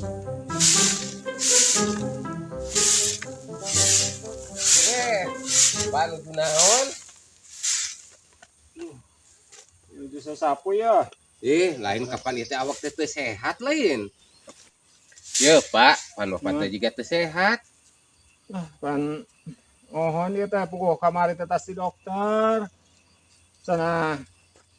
Eh, Pak, nuju naon? Nuju sasapu ya. Ih, lain kapan itu awak teh teu sehat lain. Ye, Pak, pan bapak teh juga teu sehat. Ah, pan mohon ieu teh puguh kamari teh tas di dokter. Cenah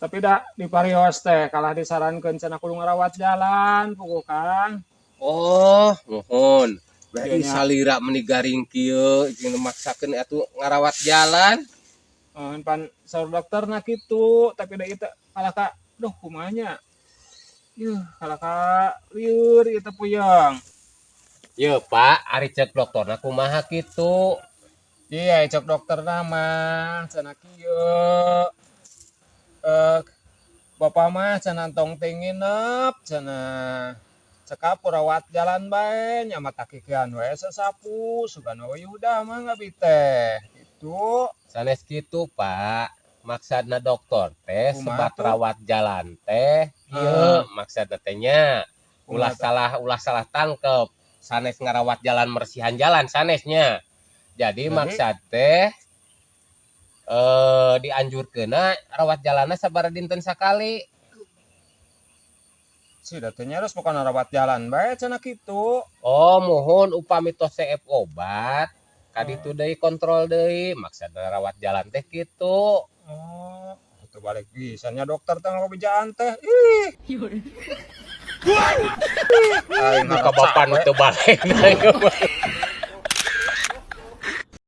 tapi da di parios teh kalah disarankeun cenah kudu ngarawat jalan puguh, Kang. Oh, mohon. Iya Berarti nya. Salira meni garing kieu jeung maksakeun atuh ngarawat jalan. Eh, pan saur dokter na kitu, tapi da ieu teh kalah ka duh kumaha nya. Yuh, kalah ka lieur ieu teh puyeng. Ye, Pak, ari cek dokterna kumaha kitu? Iya, cek dokterna mah cenah kieu. Eh, bapak mah cenah tong teu nginep cenah. Cekap rawat jalan bae nya mah takikian we sasapu sugan we udah mah ngabdi teh. Gitu. Sanes kitu, Pak. Maksudna dokter teh Kumaha sebat tuh? Rawat jalan teh ieu maksudna teh nya ulah Kumaha tah? Salah, ulah salah tangkep. Sanes ngarawat jalan mersihan jalan sanesnya. Jadi, Jadi? Maksud teh eh dianjurkeunna rawat jalanna sabaraha dinten sakali. Si da teh nyaros bukan rawat jalan bae cenah kitu. Oh, mohon, upami tos seep obat kaditu deui kontrol deui, maksudna rawat jalan teh kitu. Oh, itu balik pisan nya dokter teh ngabejaan teh. Ih. Aing Muka bapak nu teu balik.